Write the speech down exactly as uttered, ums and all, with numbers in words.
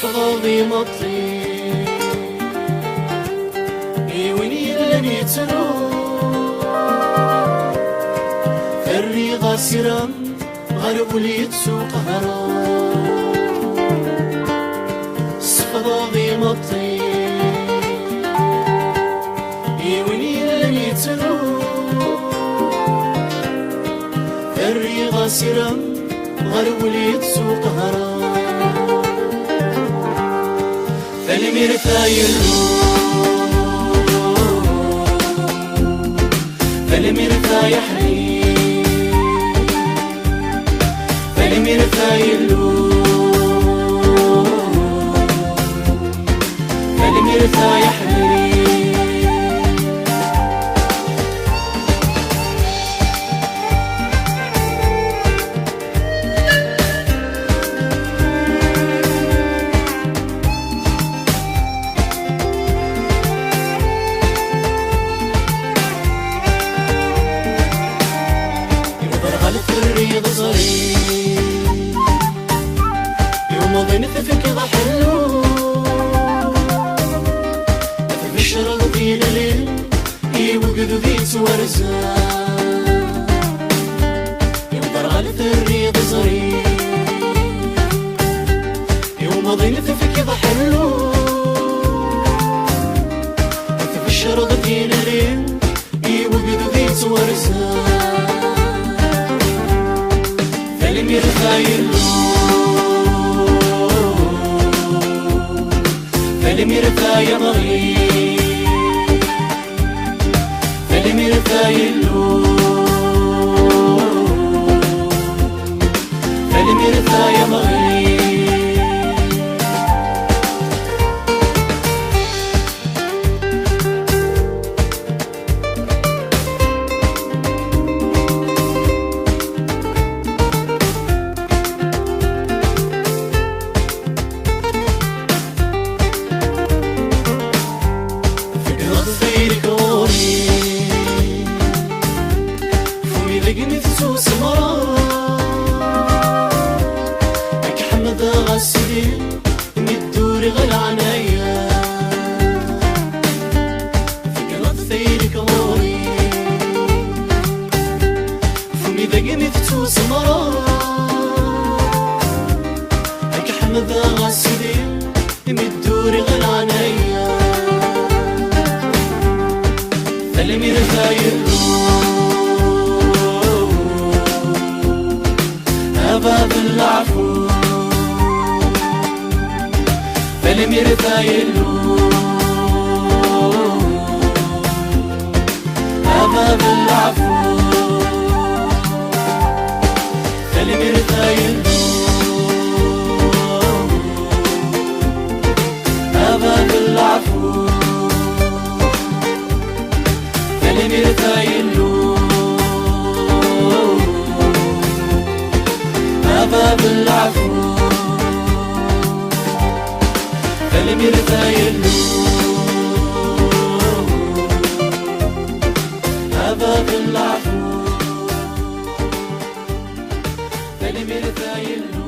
Ɣaḍ imeṭṭi i win yellan yettru, rriɣ-as iram ɣer wul yettuqehṛen. Sefḍeɣ imeṭṭi i win yellan yettru, rriɣ-as iram ɣer wul yettuqehṛen. Tanemmirt a Yillu, tanemmirt a Yaḥli, tanemmirt a Yillu, tanemmirt a Yaḥli. Iwḍer ɣer tferri d ẓri, i umḍin tefkiḍ ḥellu, tbecreḍ tilelli. I wegdud yettwarzen, iwḍer ɣer tferri d ẓri, i umḍin tefkiḍ ḥellu, tbecreḍ tilelli, i wegdud yettwarzen. Tanemmirt a Yillu, tanemmirt a Yameɣi, tanemmirt a Yillu, tanemmirt a Yameɣi. Tegneḍ tayri ɣur-i, fumi deg-mi tettusmeḍ. Ad k-ḥemdeɣ a Sidi, mi d-uriɣ leɛnaya. Tegneḍ tayri ɣur-i, fumi deg-mi tettusmeḍ. Ad k-ḥemdeɣ a Sidi, mi d-uriɣ leɛnaya. Tanemmirt a Yillu, a bab n leɛfu. Tanemmirt a Yillu, a bab n leɛfu. Tanemmirt a Yillu, a bab n leɛfu. Tanemmirt a Yillu, a bab n leɛfu. Tanemmirt a Yillu, a bab n leɛfu. Tanemmirt a Yillu.